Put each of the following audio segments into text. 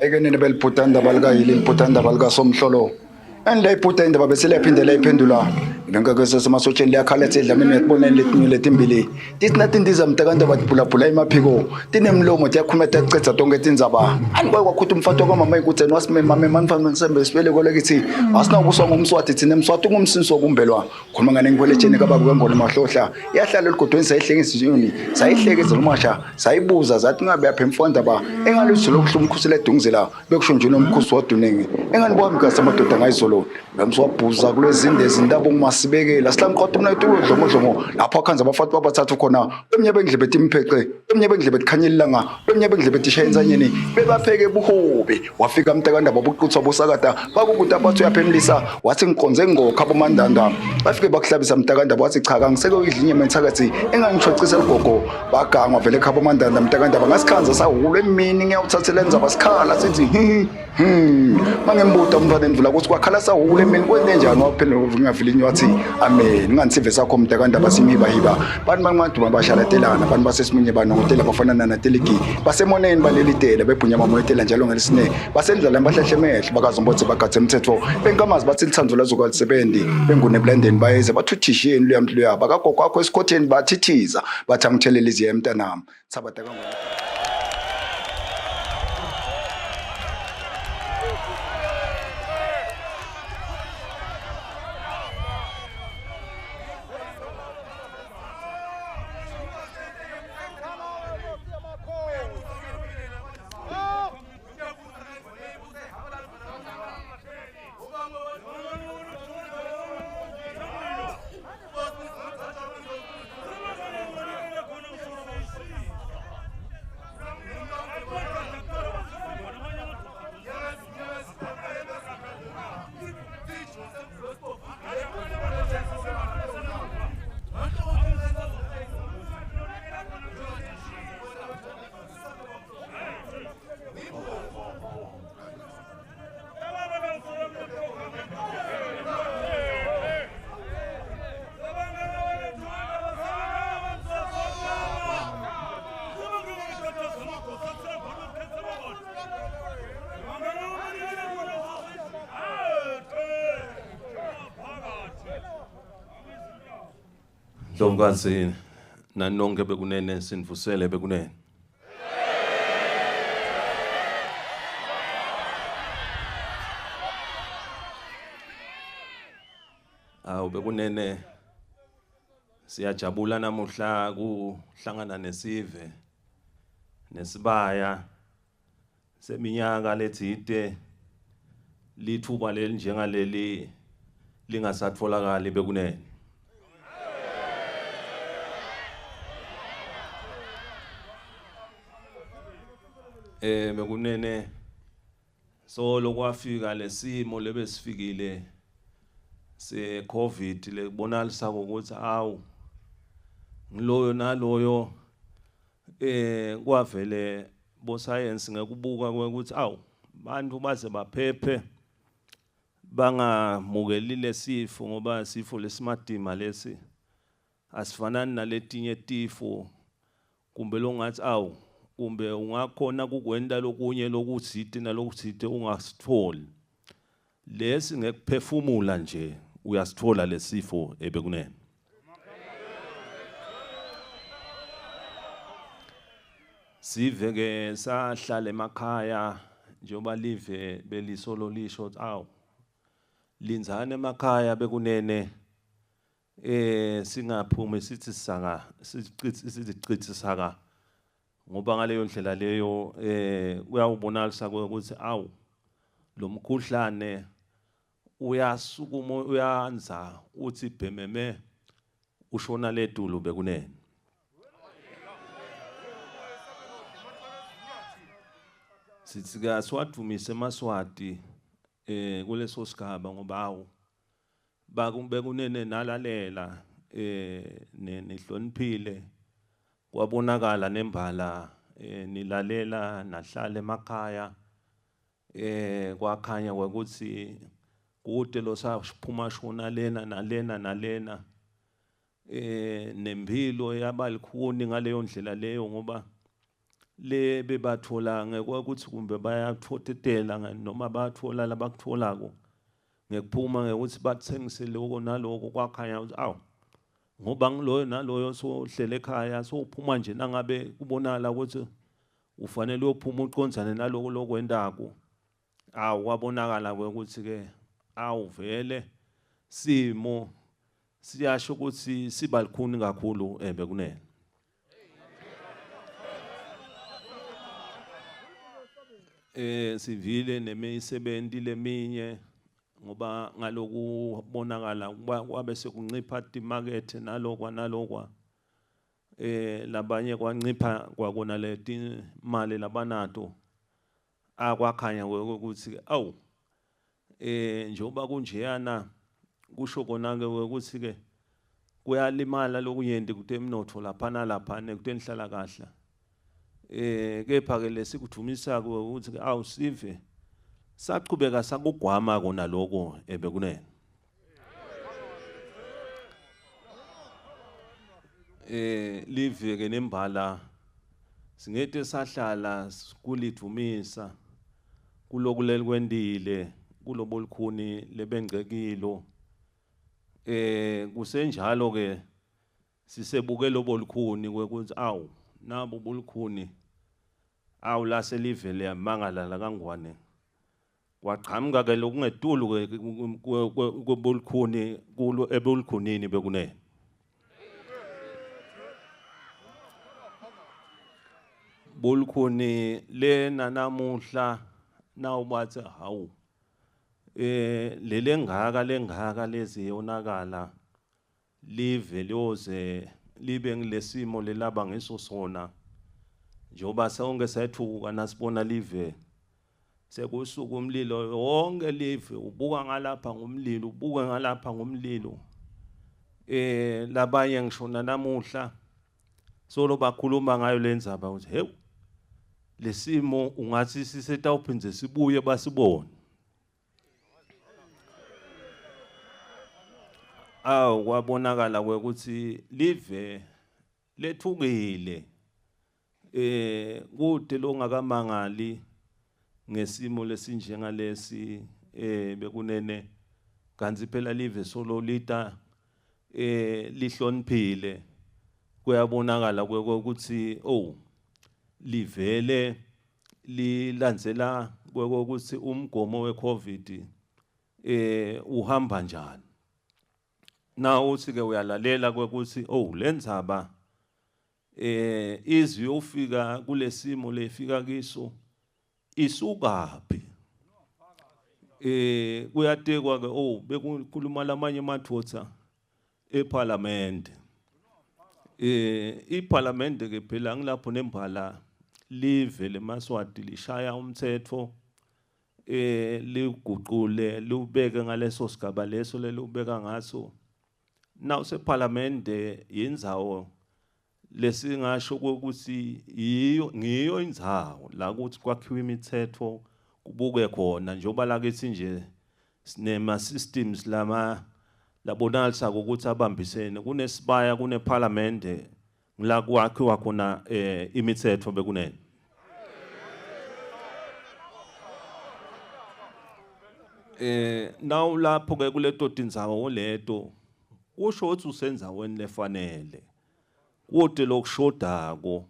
Ekenene belibhuda indaba likayili libhuda indaba likasomhlolo. And leyibhuda indaba bese liyaphinde layiphendula. Ibenkakwe sasemasotsheni liyakhala ethi edlamini uyakubona letinye letimbili. Tithi natindiza mntakanta batibhulabhula emaphiko. Tinemlomo tiyakhuluma tiyacedza tonke tindzaba. Ani kwaye kwakhuta umfati wakwamama ikutheni wasimemame manifana ngisembe sibele kwelekithi. Asinawubuswa ngumswati thina mswati ungumsinsi wokumbelwa. Khuluma ngane ngikhweletsheni kababa kangona mahlohla. Yahlala eligodweni sayihlekisa inyoni. Sayihlekisa nomasha sayibuza zathi ngabe yapha imfonda ba engaluzulu okuhle umkhusi ledunguzela bekusho nje nomkhusi waduningi. Engani kwami gasa amadoda ngayizolo. Ngamswabhuza kulezinde izindaba ungumasibekela. Sihlamqotha mina tulo dlomo dlomo lapho akhanza abafati babathathu khona. Emnye bendlebe timphece, emnye bendlebe tikhanyela ilanga, emnye bendlebe tishaya insanyeni. Bebapheke buhobe. Wafika mntakandaba buquthwa busakada bakukuta bathi uyaphemlisa wathi ngiqonze ngokha bomandanda. Bafike bakuhlabisa mntakandaba wathi cha kangiseke uyidla inyama ethakathi engangishwacisa ligogo. Bagangwa vele khabo mandanda mntakandaba ngasikhanza sahulwa emini ngiyawuthathela endzaba sikhala sithi hi Mangembuta umntwana endvula ukuthi kwakhala sahule emini kwente njani waphendula ngavilinywa wathi amen nganisive sakho mntakandaba simihibahiba bantu banqaduma bashalatelana abantu basesimunye banongotela bafana nanateligi basemoneni balelitela bebhunyama moyetela njalo ngelisine basendlaleni bahlahle emehlo bakazombothe bagadze emthetho benkamazi bathi lithando lazokwalisebenzi bengune ebulandeni bayeze bathuthisheni luya mntu bakagogo akho esikhotheni bathithiza bathi angithelele iziya emntanami Sabata kangona. Ndlovukazi nanonke bekunene sinivusele bekunene. Awu bekunene siyajabula namuhla kuhlangana nesive nesibaya seminyaka letsite lithuba leli njengaleli lingasatholakali bekunene. Bekunene solo kwafika lesimo lebesifikile se COVID lekubonalisa ukuthi awu ngiloyo naloyo kwavele bo science ngekubuka ukuthi awu bantu baze baphephe bangamukeli lesifo ngoba sifo lesimadima lesi asifanani naletinye tifo kumbe longathi awu kumbe ungakhona kukwenta lokunye lokutsite nalokutsite ungasitfoli lesi ngekuphefumula nje uyasitfola lesifo ebekunene. Sive ke sahlala emakhaya njengoba live belisolo lisho awu lindzani emakhaya bekunene singaphumi sithi saka sithi saka ngoba ngaleyo ndlela leyo kuyawubonalisa ukuthi awu lo mkhuhlane uyasukuma uyanza uthi bhememe ushona letulu bekunene. Sithi ke asiwadumise emaSwati kuleso sigaba ngoba awu bekunene nalalela nihloniphile kwabonakala nembala nilalela nahlala emakhaya kwakhanya ukuthi kude lo saphuma shona lena nalena nalena nempilo yabalikhuni ngaleyo ndlela leyo ngoba Le bebathola ngekuthi kumbe bayatfotetela noma bayatfola labakutfolako ngekuphuma ngekuthi batsengise lokho naloko kwakhanya ukuthi awu ngoba ngiloyo naloyo sohlele ekhaya sophuma nje nangabe kubonakala ukuthi ufanele uyophuma ucondzane naloko lokwentako. Awu kwabonakala ukuthi ke awu vele simo siyasho ukuthi siba likhuni kakhulu bekunene. Sivile nemisebenzi leminye ngoba ngaloku bonakala kwabe sekuncipha timakethe nalokwa nalokwa labanye kwancipha kwakona leti mali labanato akwakhanya ukuthi awu njengoba kunjeyana kusho kona ke ukuthi ke kuyalimala lokunyenti kutemnotfo lapha nalapha nekutenhlala kahle. Kepha ke lesikudvumisa ukuthi awu sive sachubeka sakugwama kona lokho ebekunene. Live ke nembala singete sahlala kulidvumisa kulokuleli kwendile kulobo likhuni lebengcekilo. Kusenjalo ke sisebuke lobo likhuni kwekuthi awu nabo bolukhuni awu lase live liyamangala la kaNgwane kwaqhamuka ke lokungetulu kobolukhuni kulo ebolukhunini bekunene. Bolukhuni lena namuhla nawubathe hawu lelengaka lengaka lezi yonakala live liyoze libe ngilesimo lelaba ngiso sona njengoba sonke sethuka nasibona live sekusuka umlilo wonke live ubuka ngalapha ngumlilo ubuka ngalapha ngumlilo. Labanye ngishona namuhla solo bakhuluma ngayo lenzaba ukuthi hey lesimo ungathi sisetawuphindze sibuye basibone. Awu kwabonakala ukuthi live lethukile kude longakamangali ngesimo lesinjengalesi bekunene kanti phela live solo lita lihloniphile kuyabonakala ukuthi oh livele lilandzela ukuthi umgomo weCovid uhamba njani. Na uthi ke uyalalela kwekuthi oh lenzaba izwi ufika kulesimo lefika kiso isukaphi. Kuyatekwa ke oh bekukhuluma lamanye amathotha eParliament. iParliament ke phela ngilapho nembala live leMaswati lishaya umthetho liguqule lubeke ngaleso sigaba leso lelubeka ngaso. Now seParliament indzawo lesingasho ukuthi yiyo ngiyo indzawo la ukuthi kwakhiwa imithetho kubuke khona njengoba lakithi nje sinema systems lama labonalisa ukuthi abambisene kunesibaya kuneParliament ngila kwakhiwa khona imithetho bekunene. Now lapho ke kuleto tindzawo leto kusho ukuthi usendzaweni lefanele kude lokushodako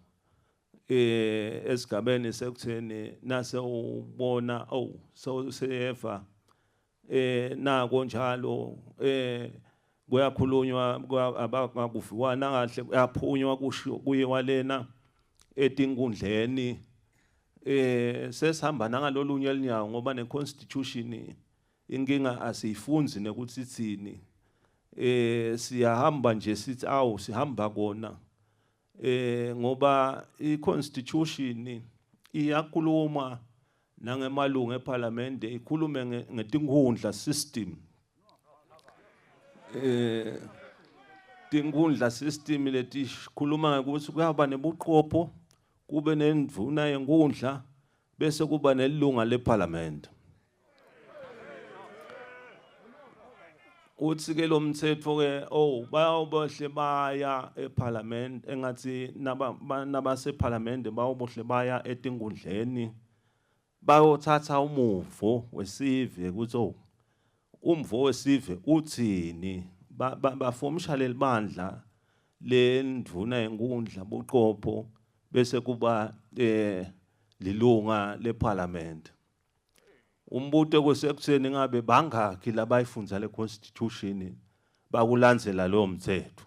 esigabeni sekutheni nase ubona oh so seyeva nako njalo kuyakhulunywa abakuviwana kahle kuyaphunywa kusho kuyiwa lena etinkundleni sesihamba nangalolunye linyawo ngoba neconstitution inkinga asiyifunzi nekuthi itsini. Siyahamba nje sithi awu sihamba kona ngoba iconstitution iyakhuluma nangemalungu eParliament ikhulume ngetinkundla system. Tinkundla system letikhuluma ngokuthi kuyaba nebuqopho kube nendvuna yenkundla bese kuba nelunga leParliament. Uthi ke lo mthetho ke oh bayawubohle baya eParliament engathi nabaseParliament bayawubohle baya etinkundleni bayothatha umuvo wesive ukuthi oh umvo wesive uthini bafomisha lelibandla lendvuna yenkundla buqopho bese kuba lilunga leParliament. Umbuto kusekutheni ngabe bangakhi labayifundza le constitution bakulandzela lo mthetho.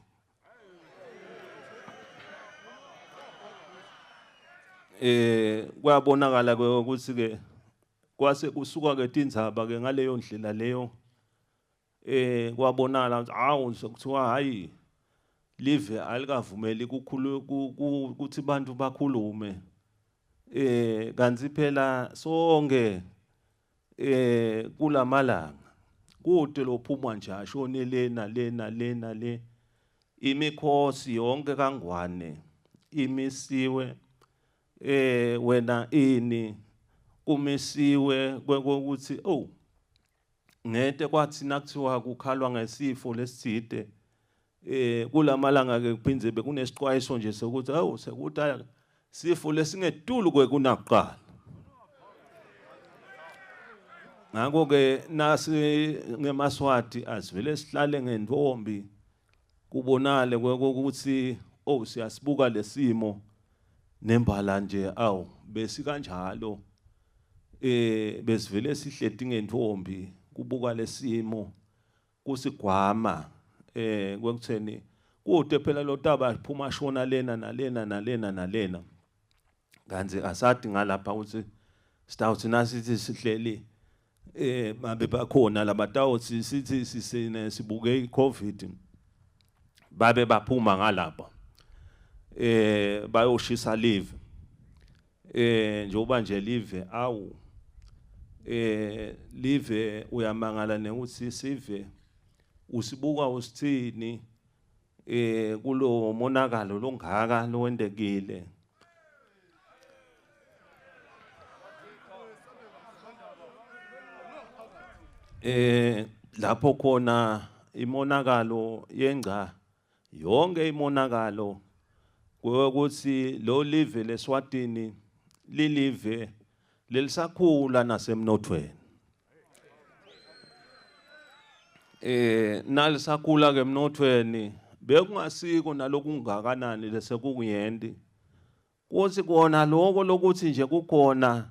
Kuyabonakala ke ukuthi ke kwase kusuka ke tindzaba ke ngaleyo ndlela leyo kwabonakala ukuthi awu sekuthiwa hayi live alikavumeli ukuthi bantu bakhulume kanti phela sonke kulamalanga kude lophuma nje ashone lena lena lena le imikhosi yonke kaNgwane imisiwe wena ini kumisiwe ukuthi oh ngete kwathi nakuthiwa kukhalwa ngesifo lesithide kulamalanga ke kuphindze bekunesixwayiso nje sokuthi awu sekuthi sifo lesingetulu kwekunakuqala. Ngakho ke nasi ngemaswati asivele sihlale ngentombi kubonale ukuthi oh siyasibuka lesimo nembala nje awu besikanjalo besivele sihleti ngentombi kubuka lesimo kusigwama kwekutheni kude phela lo taba phuma shona lena nalena nalena nalena kanti asathi ngalapha ukuthi sitawuthi nasithi sihleli babe bakhona labatawuthi sithi sisine sibuke iCovid babe baphuma ngalapha bayoshisa live njengoba nje live awu live uyamangala nekuthi sive usibuka usithini kulo monakalo longaka lowendekile. Lapho khona imonakalo yengca yonke imonakalo ukuthi lo live leSwatini lilive lelisakhula nasemnothweni. Nalisakhula ke emnothweni bekungasiko nalokungakanani lesekungiyenti kuthi kona lokho lokuthi nje kukhona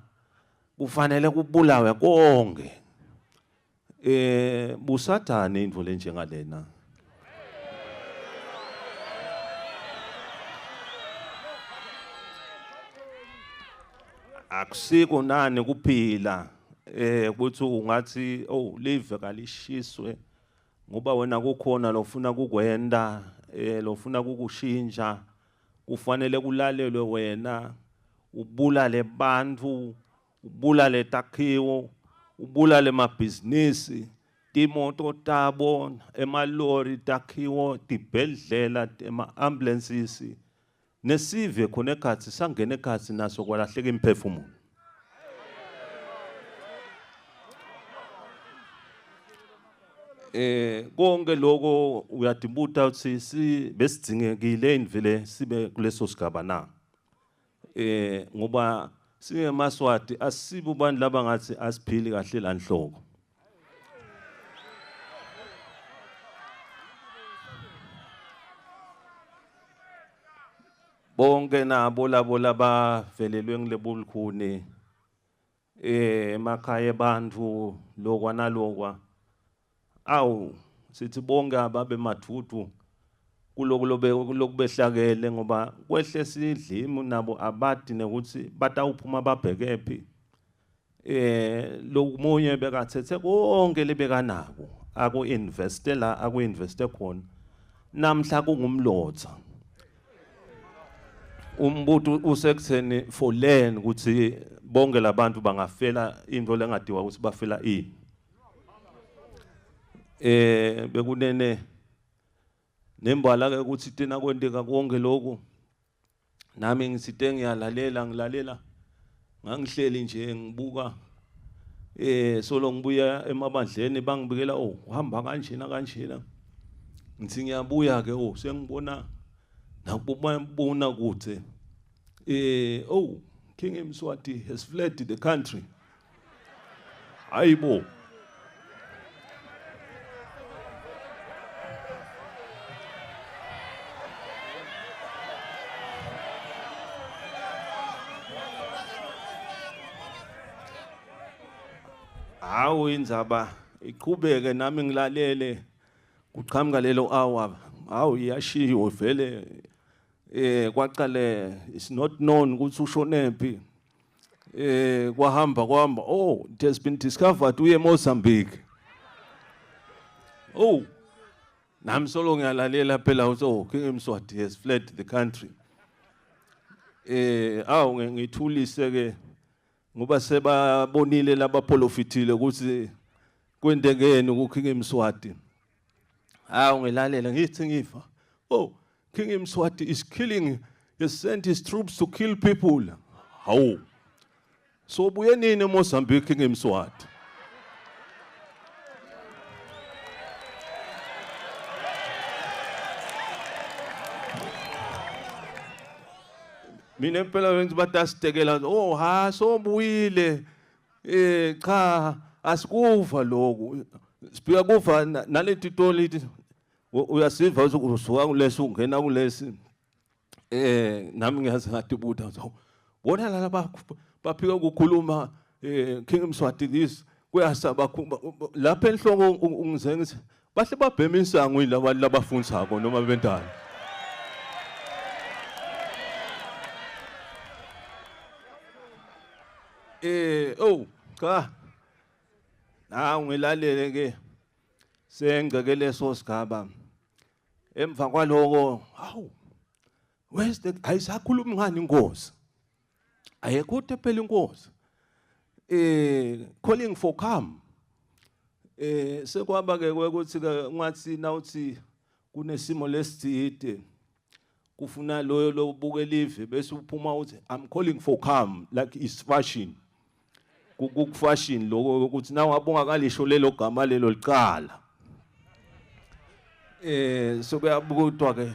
kufanele kubulawe konke. Busathane into lenjengalena. Akusiko nani kuphila ukuthi ungathi oh live kalishiswe ngoba wena kukhona lofuna kukwenda lofuna kukushintsha kufanele kulalelwe wena ubulale bantu ubulale takhiwo ubulale mabhizinisi timoto tabo emalori takhiwo tibhedlela ema-ambulances nesive khona ekhatsi sangena ekhatsi naso kwalahleka imphefumulo. Konke lokho uyadibuta ukuthi si besidzingekile indvele sibe kuleso sigaba na ngoba singemaswati asibo bantu laba ngathi asiphili kahle la nhloko. Bonke nabo labo labavelelwe ngilebulukhuni emakhaya abantu lokwa nalokwa awu sithi bonke ababe mathuthu kuloko lokubehlakele ngoba kwehle sidlimu nabo abadi nekuthi batawuphuma babhekephi. Lomunye bekathethe konke lebekanako aku investe la aku investe khona namhla kungumlotha. Umbuto usekutheni for learn ukuthi bonke labantu bangafela into lengadiwa ukuthi bafela ini. Bekunene nembala ke ukuthi tina kwenteka konke lokhu nami ngisite ngiyalalela ngilalela ngangihleli nje ngibuka Solo ngibuya emabandleni bangibikela oh uhamba kanjena kanjena. Ngithi ngiyabuya ke oh sengibona nakubona kude. Oh King Mswati has fled the country. Hayibo. Hawu indzaba iqhubeke nami ngilalele kuqhamuka lelo hour hawu iyashiwo vele kwaqale it's not known ukuthi ushonephi kwahamba kwahamba oh it has been discovered uye Mozambique. Oh nami solo ngiyalalela phela uthi oh King Mswati has fled the country. Awu ngithulise ke ngoba sebabonile labaprofitile ukuthi kwendekeni ku King Mswati. Hawu ngilalela ngithi ngifa oh King Mswati is killing, he sent his troops to kill people. Hawu so buye nini eMozambique King Mswati? Mina impela bengithi batasitekela oh ha sobuyile cha asikuva lokhu sifika kuva naleti toli uyasiva usuka kulesi ungena kulesi nami ngiyazi ngathi buta so bona laba baphika ukukhuluma King Mswati this kuyasaba lapha enhloko ungize ngithi bahle babhema insangu yilaba labafundzako noma bentana. Oh cha nawu ngilalele ke sengceke leso sigaba. Emva kwaloko hawu where's the ayisakhulumi ngani inkosi ayekho phela inkosi calling for calm. Sekwaba ke ukuthi ke ungathi nawuthi kunesimo lesithide kufuna loyo lobuke live bese uphuma uthi I'm calling for calm like it's fashion. Ku fashion lokho ukuthi nawe abongakalisho lelo gama lelo liqala. Sokuyabukutwa ke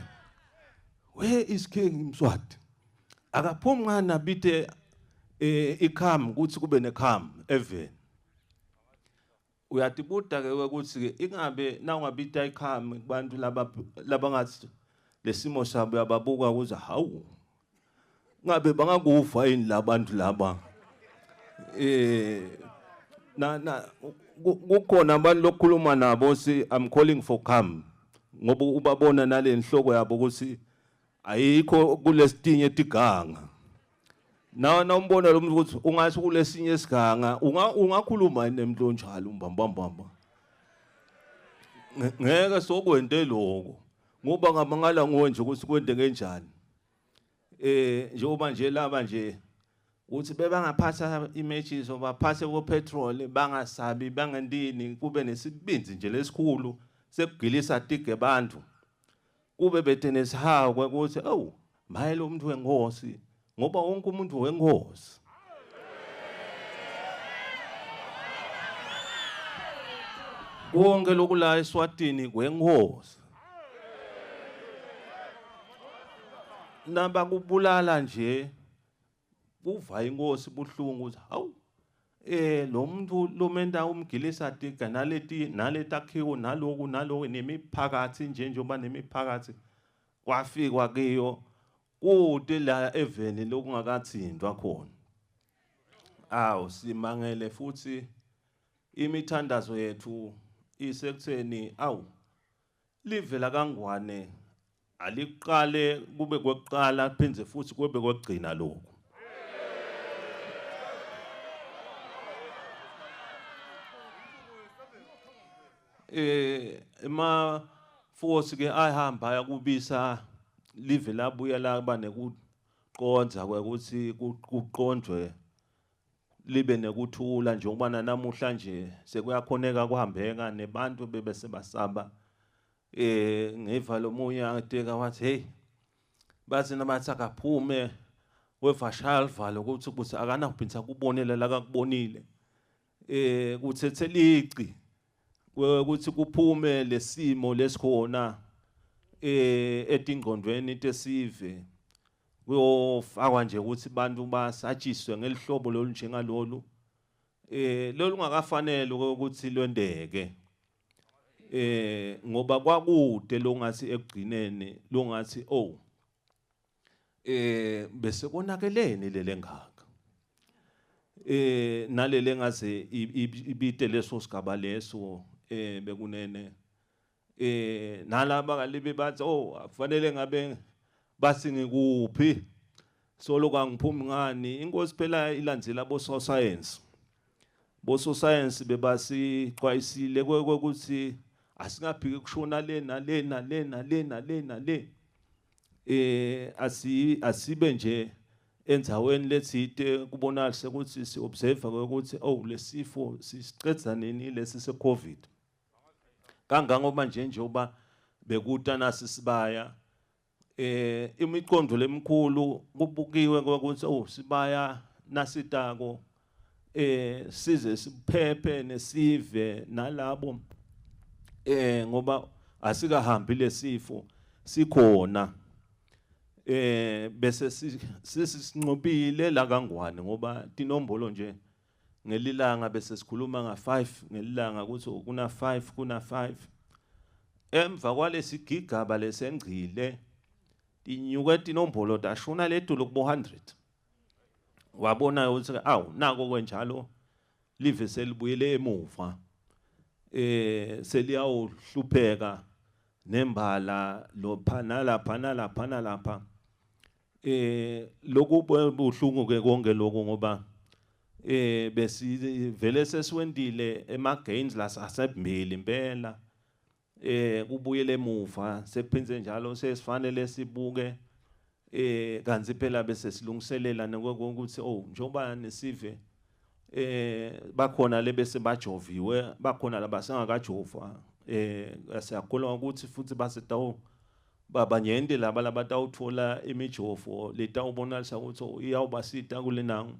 where is King Mswati? Akaphumi ngana bite ikham ukuthi kube nekham even. Uyatibuta ke ukuthi ke ingabe na ungabita ikham kubantu laba labangathi lesimo sabo uyababuka ukuze hawu ngabe bangakufa yini labantu laba. Na kukhona abantu lokukhuluma nabo si I'm calling for calm ngoba ubabona nalenhloko yabo ukuthi ayikho kulesitinye tiganga. Na umbona lo muntu ukuthi ungathi kulesinye isiganga ungakhuluma nemuntu onjalo umbambambamba. Ngeke sokwente lokho ngoba ngamangala nguwe nje ukuthi kwente kanjani. Njengoba nje laba nje uthi bebangaphatha images obaphathe ko petrol bangasabi bangendini kube nesibinzi nje lesikhulu sekugilisa tige abantu kube bethe nesihawu ukuthi awu maye lo muntu wenkosi ngoba wonke umuntu wenkosi. Konke lokula eSwatini kwenkosi. Nabakubulala nje kuva inkosi buhlungu ukuthi hawu lo muntu lomenta umgilisa tiga naleti naletakhiwo naloku naloku nemiphakathi nje njengoba nemiphakathi kwafikwa kiyo kude la eveni lokungakathindwa khona. Awu simangele futhi imithandazo yethu isekutheni awu live la kaNgwane aliqale kube kwekuqala phindze futhi kube kwekugcina lokho. Ema force ke ahamba ayakubisa live labuya laba nekuqondza kwekuthi kuqondwe libe nekuthula njengoba namuhla nje sekuyakhoneka kuhambeka nebantu bebe sebasaba. Ngiva lomunye ateka wathi hey bathi nabathi akaphume wevashaya livalo ukuthi ukuthi akanakuphinda kubonela la akubonile. Kuthethe lici ukuthi kuphume lesimo lesikhona etingqondweni tesive, kuyofakwa nje ukuthi bantu basatshiswe ngelihlobo lolunjengalolu lolungakafanele ukuthi lwendeke, ngoba kwakude longathi ekugcineni longathi oh bese konakeleni lelengaka nalele ngaze ibite leso sigaba leso bekunene nalaba kalibe bathi oh akufanele ngabe bathi ngikuphi solo kangiphumi ngani. Inkosi phela ilandzela bo science, boso science bebasixwayisile ukuthi asingaphiki kushona le nale nale nale nale nale, asibe nje endzaweni letsite kubonakala ukuthi si observe ukuthi oh lesifo sisicedza nini lesi se COVID, kangangoba nje njengoba bekuta nasisibaya imiqondo lemkhulu kubukiwe ukuthi oh sibaya nasitako size siphephe nesive nalabo ngoba asikahambi lesifo sikhona bese sisinqobile la kaNgwane, ngoba tinombolo nje ngelilanga bese sikhuluma nga5 ngelilanga ukuthi kuna 5 kuna 5. Emva kwalesigigaba lesengcile tinyuke tinombolo tashona letulu kubo 100. Wabona ukuthi awu nako kwenjalo live selibuyele emuva, seliyawuhlupheka nembala lopha nalapha nalapha nalapha. Lokhu buhlungu ke konke lokho, ngoba besivele sesiwendile ema gains la asebembili impela, kubuyele emuva sekuphindze njalo sesifanele sibuke kanti phela bese silungiselela nokuthi oh njengoba nesive bakhona lebese bajoviwe, bakhona labasengakajovwa, siyakholwa ukuthi futhi basetawu babanyenti laba labatawutfola imijovo letawubonalisa ukuthi iyawubasita kulenangu.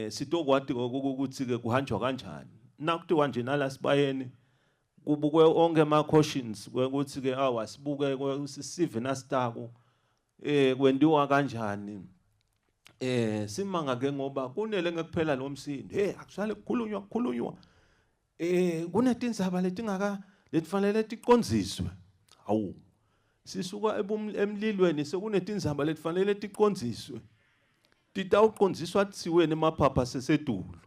Sitokwati ukuthi ke kuhanjwa kanjani nakuthiwa nje nalasibayeni kubukwe onke ama cautions ukuthi ke awasibuke sive nasitako kwentiwa kanjani. Simanga ke ngoba kunele ngekuphela lo msindo, hey akusale kukhulunywa kunetindzaba letingaka letifanele tiqondziswe. Hawu sisuka emlilweni sekunetindzaba letifanele tiqondziswe, titawuqondziswa tsiweni emaphapha sesedulu.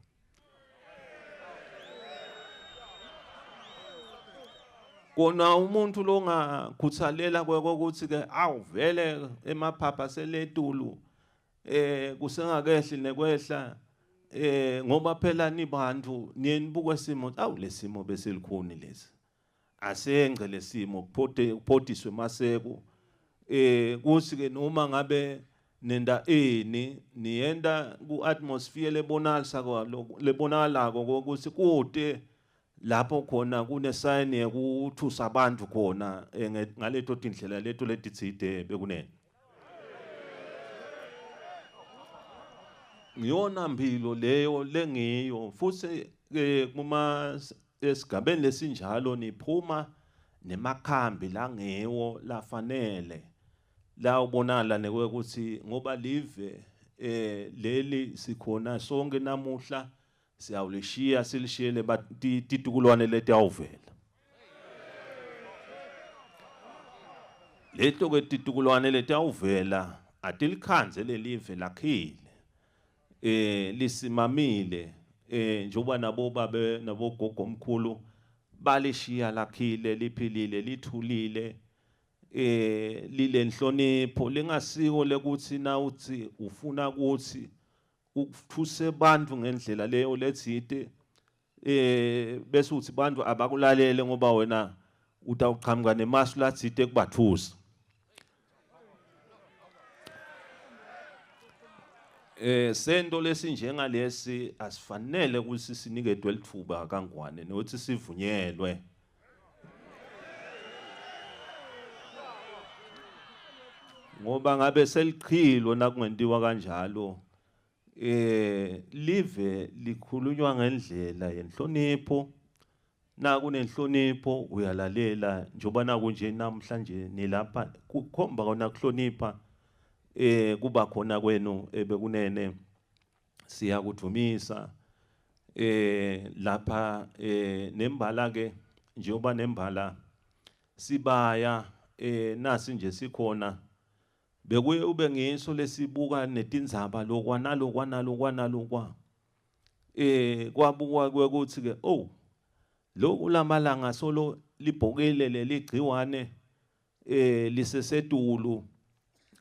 Kona umuntu longakhuthalela kwekuthi ke awu vele emaphapha seletulu kusengakehli nekwehla, ngoba phela nibantu niyenibukwe simo, awu lesimo beselikhuni lesi asengce lesimo kuphotiswe maseko kuthi ke noma ngabe nenda eni niyenda ku atmosphere lebonalisa lebonakalako ukuthi kude lapho khona kune sign yekuthusa abantu khona ngaleto tindlela leto letitsite bekunene. Ngiyona mpilo leyo lengiyo futhi kuma esigabeni lesinjalo niphuma nemakhambi langewo lafanele la ubonala nekwekuthi ngoba live leli sikhona sonke namuhla siyawulishiya silishiyele titukulwane letiyawuvela. Leto ke titukulwane letiyawuvela atilikhandze lelive lakhile lisimamile njengoba nabo babe nabogogo omkhulu balishiya lakhile liphilile lithulile lilenhlonipho lingasiko lekuthi nawuthi ufuna ukuthi ukuthuse bantu ngendlela leyo letsite bese uthi bantu abakulalele ngoba wena utawuqhamuka nemasu latsite kubathusa. Sento lesinjengalesi asifanele ukuthi siniketwe litfuba kaNgwane nokuthi sivunyelwe. Ngoba ngabe selichilo nakungentiwa kanjalo. Eh live likhulunywa ngendlela yenhlonipho nakunenhlonipho uyalalela njengoba nakunje namhlanje nilapha kukhomba kona kuhlonipha eh kuba khona kwenu ebekunene siyakudvumisa eh lapha eh nembala ke njengoba nembala sibaya eh nasi nje sikhona bekuye ube ngiso lesibuka netindzaba lokwa nalokwa nalokwa nalokwa eh kwabukwa kwekuthi ke oh lokhu lamalanga solo libhokile leligciwane eh lisesetulu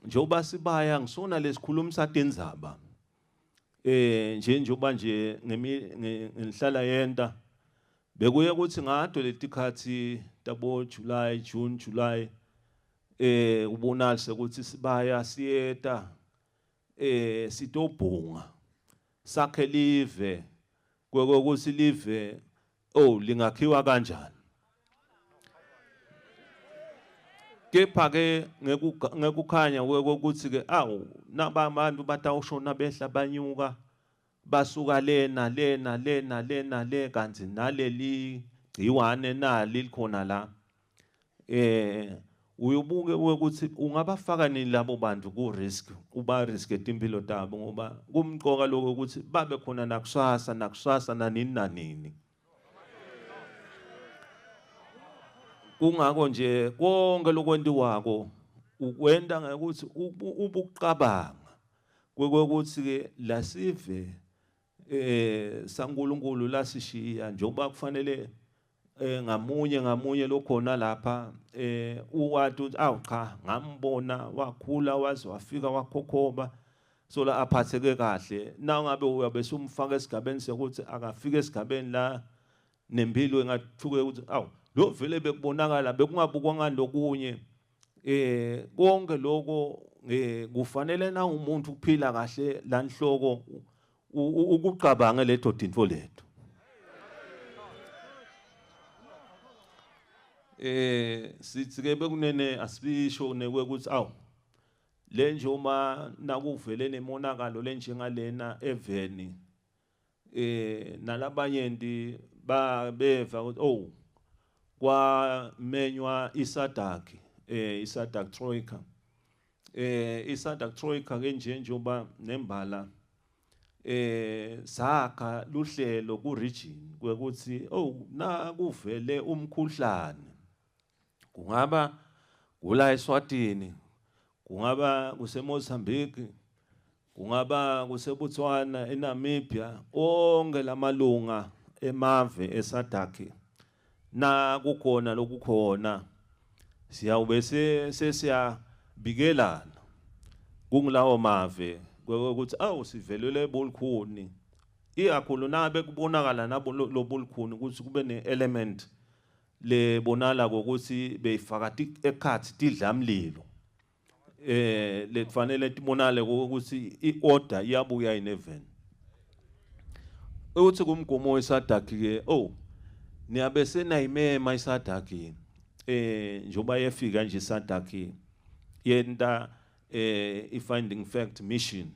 njengoba sibaya ngisona lesikhulumisa tindzaba eh nje njengoba nje ngenhlala yenta bekuye kuthi ngato letikhathi tabo July June July eh ubonalise ukuthi sibaya siyeta eh sitobhunga sakhe live kwekokuthi live oh lingakhiwa kanjani kepha ke ngekukhanya kwekuthi ke awu naba abantu batawushona behla banyuka basuka lena lena lena lena le kanti naleli gciwane nali likhona la eh uyobuke ukuthi ungabafaka nini labo bantu ku risk uba risk etimpilo tabo ngoba kumcoka lokho ukuthi babe khona nakusasa nakusasa nanini nanini kungako nje konke lokwentiwako ukwenta ngekuthi ubucabanga kwekuthi ke lasive eh saNkuluNkulu lasishiya njengoba kufanele eh ngamunye ngamunye lokhona lapha eh uwathi uthi awu cha ngambona wakhula waze wafika wakhokhoba so la aphatheke kahle na ngabe uyabe sumfaka esigabeni sokuthi akafike esigabeni la nempilo engathuke ukuthi awu lo vele bekubonakala bekungabukwa ngani lokunye eh konke lokho eh kufanele na umuntu ukuphila kahle la nhloko ukucabange letho dinto lethu eh sithi ke bekunene asibisho nekwe ukuthi awu le nje uma nakuvele nemonakalo lenjengalena eveni eh nalabanyenti babeva ukuthi oh kwamenywa iSADC eh iSADC Troika eh iSADC Troika ke nje njengoba nembala eh sakha luhlelo ku region kwekuthi oh na kuvele umkhuhlane kungaba kula eSwatini kungaba kuseMozambique kungaba kuseBotswana eNamibia onke lamalunga emave eSADC na kukhona lokukhona siyawube sesiyabikelana kungilawo mave ukuthi awu sivelele bolukhuni ikakhulu nabe kubonakala nabo lobulukhuni ukuthi kube ne-element lebonala kokuthi beyifaka ekhathi tidlamlilo eh lekufanele tibonale ukuthi iorder iyabuya ineven uthi kumgomo weSADC ke oh niyabe senayimema iSADC eh njoba yefika nje iSADC yenta eh i-finding fact mission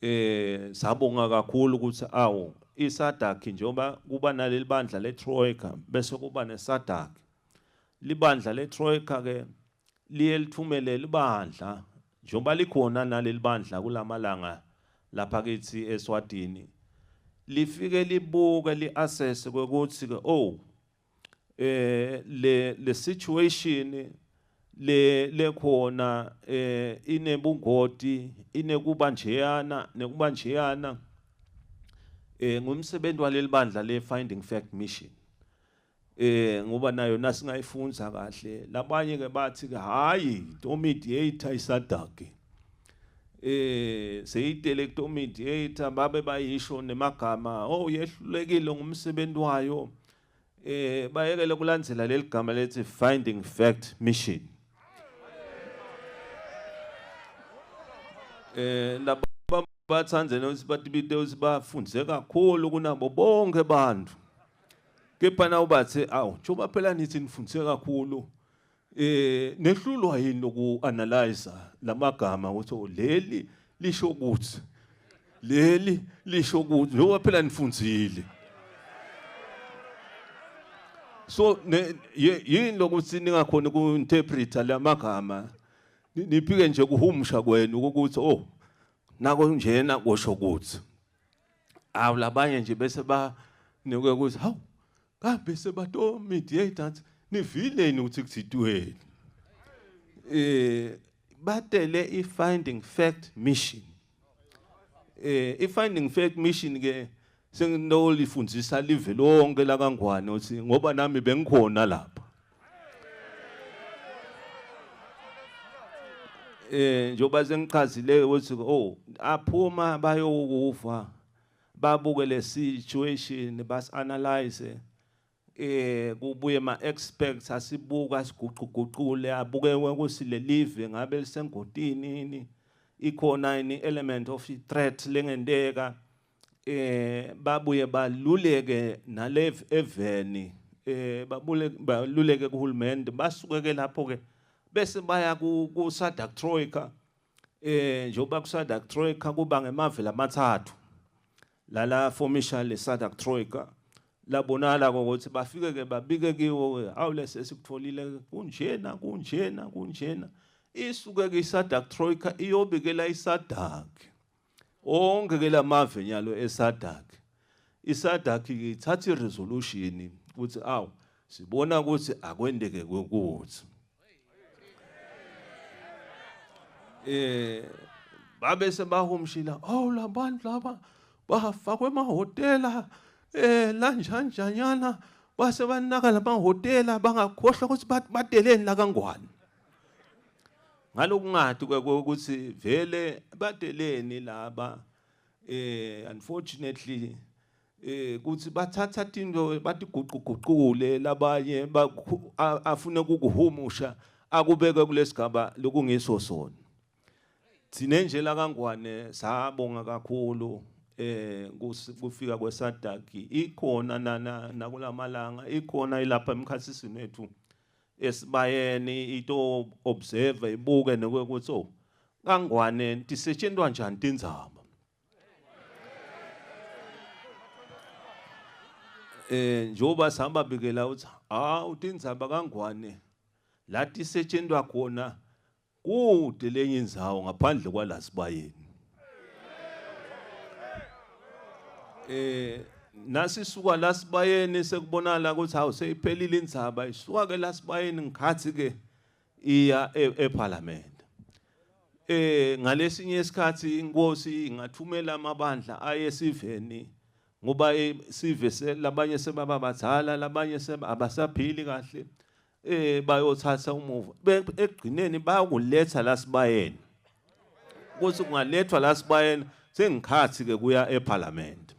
eh sabonga kakhulu ukuthi awu iSADC njengoba kuba naleli bandla leTroika bese kuba neSADC libandla leTroika ke liye lithumele libandla njengoba likhona naleli bandla kulamalanga lapha kithi eSwatini lifike libuke liassess ukuthi ke oh eh le le situation le lekhona eh inebungoti inekuba njeyana nekuba njeyana eh ngumsebenzi waleli bandla le finding fact mission eh ngoba nayo nasingayifunza kahle labanye ke bathi ke hayi to mediator isadake eh seyitele to mediator babe bayisho nemagama oh yehlulekile ngumsebenzi wayo eh bayekele kulandzela leli gama lethi finding fact mission eh laba bathandze nokuthi batibite ukuthi bafunze kakhulu kunabo bonke abantu kepha na ubathe awu njengoba phela nithi nifunze kakhulu eh nehlulwa yini loku analyze lamagama ukuthi oh, leli lisho ukuthi Leli lisho ukuthi njengoba phela nifundzile. So yini lokuthi ningakhona ku-interpreta lamagama, niphike nje kuhumusha kwenu ukuthi oh nako njena kusho ukuthi awu labanye nje bese banikwe ukuthi hawu kambe sebato mediator nivileni ukuthi kuthitweni. Batele i-finding fact mission. I-finding fact mission ke senginolifundzisa live lonke la kaNgwane uthi ngoba nami bengikhona lapha. Njengoba sengichazile ukuthi oh aphuma bayokufa babuke le situation bas analyze, kubuye ma experts asibuka siguquguqule abuke ukuthi le live ngabe lisengotini yini, ikhona yini element of threat lengenteka. Babuye baluleke nale eveni, babule baluleke kuhulumende, basuke ke lapho ke bese baya ku SADC Troika. Njengoba ku SADC Troika kuba ngemave lamathathu lala formisha le SADC Troika, labonala ukuthi bafike ke babike kiwo awu lesi esikutholile kunjena kunjena kunjena. Isuke ke iSADC Troika iyobikela iSADC onke ke lamave nyalo eSADC. iSADC ithatha iresolution ukuthi awu sibona ukuthi akwendeke ukuthi babe sebahumshila oh labantu laba bafakwe emahhotela lanjanjanyana base banaka lamahhotela bangakhohlwa ukuthi badeleni la kaNgwane. Ngalokungathi ukuthi vele badeleni laba, unfortunately kuthi bathatha tinto batiguquguqule labanye afune ukuhumusha akubeke kulesigaba lokungiso sona. Thine nje la kaNgwane sabonga kakhulu kufika kweSADC ikhona nakulamalanga ikhona ilapha emkhathini wethu esibayeni ito observe ibuke nokuthi oh kaNgwane tisetshenzwa njani tindzaba. Njengoba sihamba bikela uthi hawu tindzaba kaNgwane la tisetshenzwa khona kude lenye indzawo ngaphandle kwalasibayeni. Nasisuka lasibayeni sekubonakala ukuthi hawu seyiphelile indzaba, isuka ke lasibayeni ngikhathi ke iya eParliament. Ngalesinye isikhathi inkosi ingathumela amabandla aye esiveni ngoba sive labanye sebaba badala labanye abasaphili kahle, bayothatha umuva ekugcineni bayakuletha lasibayeni. Kuthi kungalethwa lasibayeni sengikhathi ke kuya eParliament.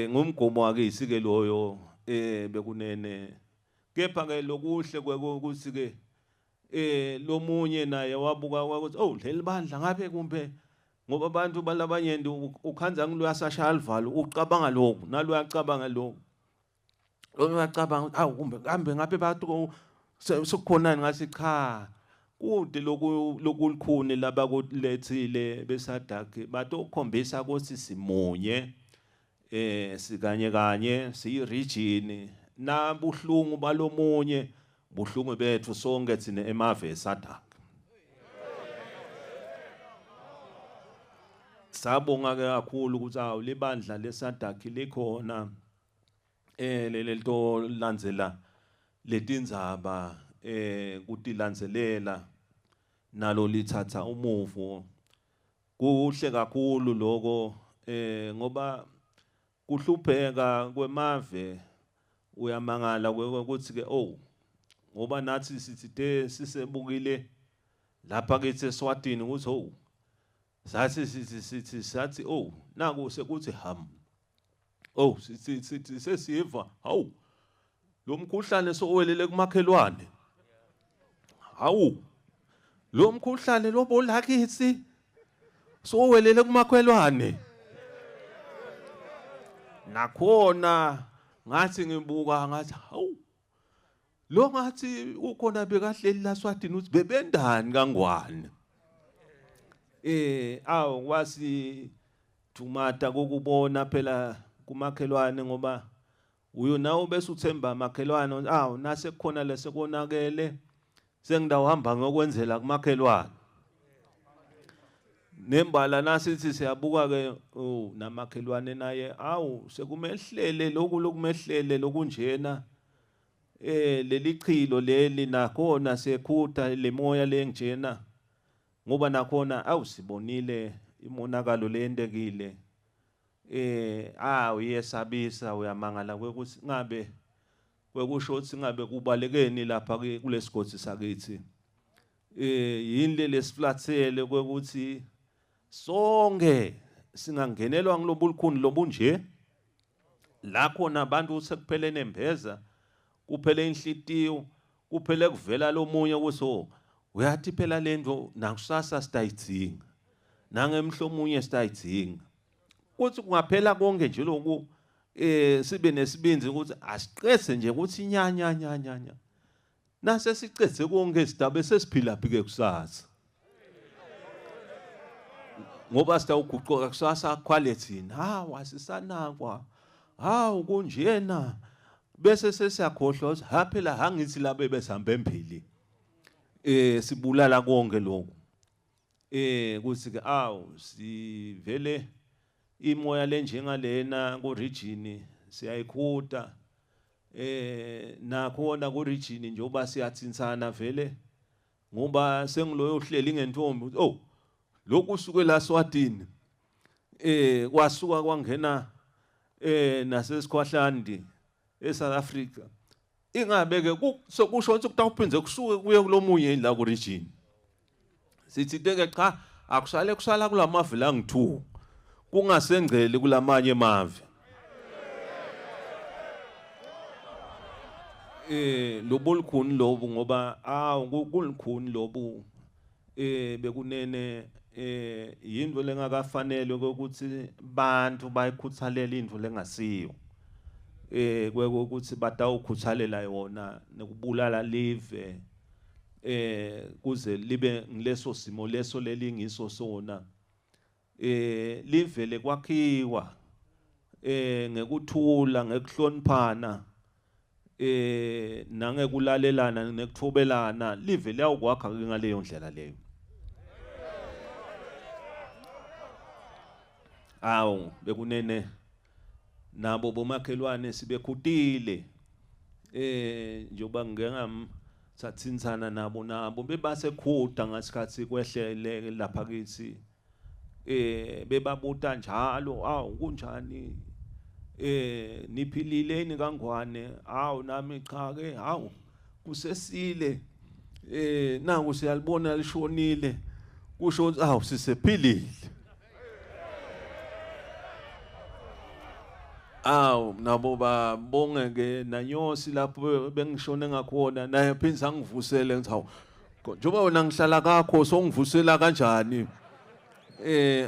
Ngumgomo wakithi ke loyo bekunene. Kepha ke lokuhle ukuthi ke lomunye naye wabuka ukuthi oh leli bandla ngabe kumbe ngoba abantu balabanye ukhanza ngiluyasashaya livalo ucabanga lokhu naluyacabanga lokhu uyacabanga awu kumbe kambe ngabe bantu sekukhona ngathi cha kude lokulikhuni labakulethile beSADC batokhombisa ukuthi simunye sikanye kanye siyi region nabuhlungu balomunye buhlungu bethu sonke thina emave eSADC. Sabonga ke kakhulu ukuthi awu libandla leSADC likhona lelento landzela letindzaba kutilandzelela nalo lithatha umuvo. Kuhle kakhulu lokho ngoba kuhlupheka kwemave uyamangala ukuthi ke oh ngoba nathi sithi sisebukile lapha kithi eSwatini ukuthi oh sathi sithi sathi oh naku sekuthi ham oh sithi sesiva hawu lo mkhuhlane sowelele kumakhelwane, hawu lo mkhuhlane lobolakithi sowelele kumakhelwane. Nakhona ngathi ngibuka ngathi hawu lo ngathi ukhona bekahleli la Swatini uthi bebendani kaNgwane. Awu kwasi thumata kokubona phela kumakhelwane ngoba uyo nawe bese uthemba amakhelwane awu nase kukhona lesekonakele sengidawuhamba ngokwenzela kumakhelwane. Nembala nasithi siyabuka ke oh namakhelwane naye awu sekumehlele lokhu lokumehlele lokunjena leli chilo leli nakhona sekhutha lemoya lenjena ngoba nakhona awu sibonile imonakalo leyendekile awu iyesabisa uyamangala kwekuthi ngabe kwekusho ukuthi ngabe kubalekeni lapha kulesigodzi sakithi yini lesiflathele kwekuthi sonke singangenelwa ngilobulukhuni lobunje la khona abantu sekuphele nembeza kuphele inhlitiyo kuphele kuvela lomunye ukuthi uyathi phela lento nakusasa sitayidzinga nangemhlomunye sitayidzinga kuthi kungaphela konke nje lokhu sibe nesibinzi ukuthi asiqese nje ukuthi nya nya nya nya nya nase sicethe konke sidabe sesiphila phi ke kusasa ngoba sitawuguquka kusasa quality hawu asisanakwa hawu kunjena bese sesiyakhohlwa ukuthi ha phela hangithi labe besambe embili sibulala konke lokhu kuthi ke awu sivele imoya lenjengalena ku region siyayikhuta nakhona ku region njengoba siyathinsana vele ngoba sengiloyo uhleli ngentombi oh lokhu usuke la Swatini kwasuka kwangena nasesikhwahlandi eSouth Africa ingabe ke sokusho ukuthi kutawuphindze kusuke kuye kulomunye la ku region sithi ke cha akusale kusala kulamave la ngi2 kungasengceli kulamanye emave lobulukhuni lobu ngoba awu kulikhuni lobu bekunene yinto lengakafanele ukuthi bantu bayikhuthalela into lengasiyo kwekuthi batawukhuthalela yona nekubulala live kuze libe ngileso simo leso lelingiso sona livele kwakhiwa ngekuthula ngekuhloniphana nangekulalelana nekuthobelana live liyawukwakha ngaleyo ndlela leyo. Awu bekunene nabo bomakhelwane sibekhutile njengoba ngike ngamthathinsana nabo bebasekhuda ngasikhathi kwehlele lapha kithi bebabuta njalo awu kunjani niphilileni kaNgwane awu nami cha ke awu kusesile naku siyalibona lishonile kusho ukuthi awu sisephilile. Awu nabo babonge ke nanyosi lapho bengishone ngakhona naye phinza angivusele ngithi hawu njengoba wena ngihlala kakho songivusela kanjani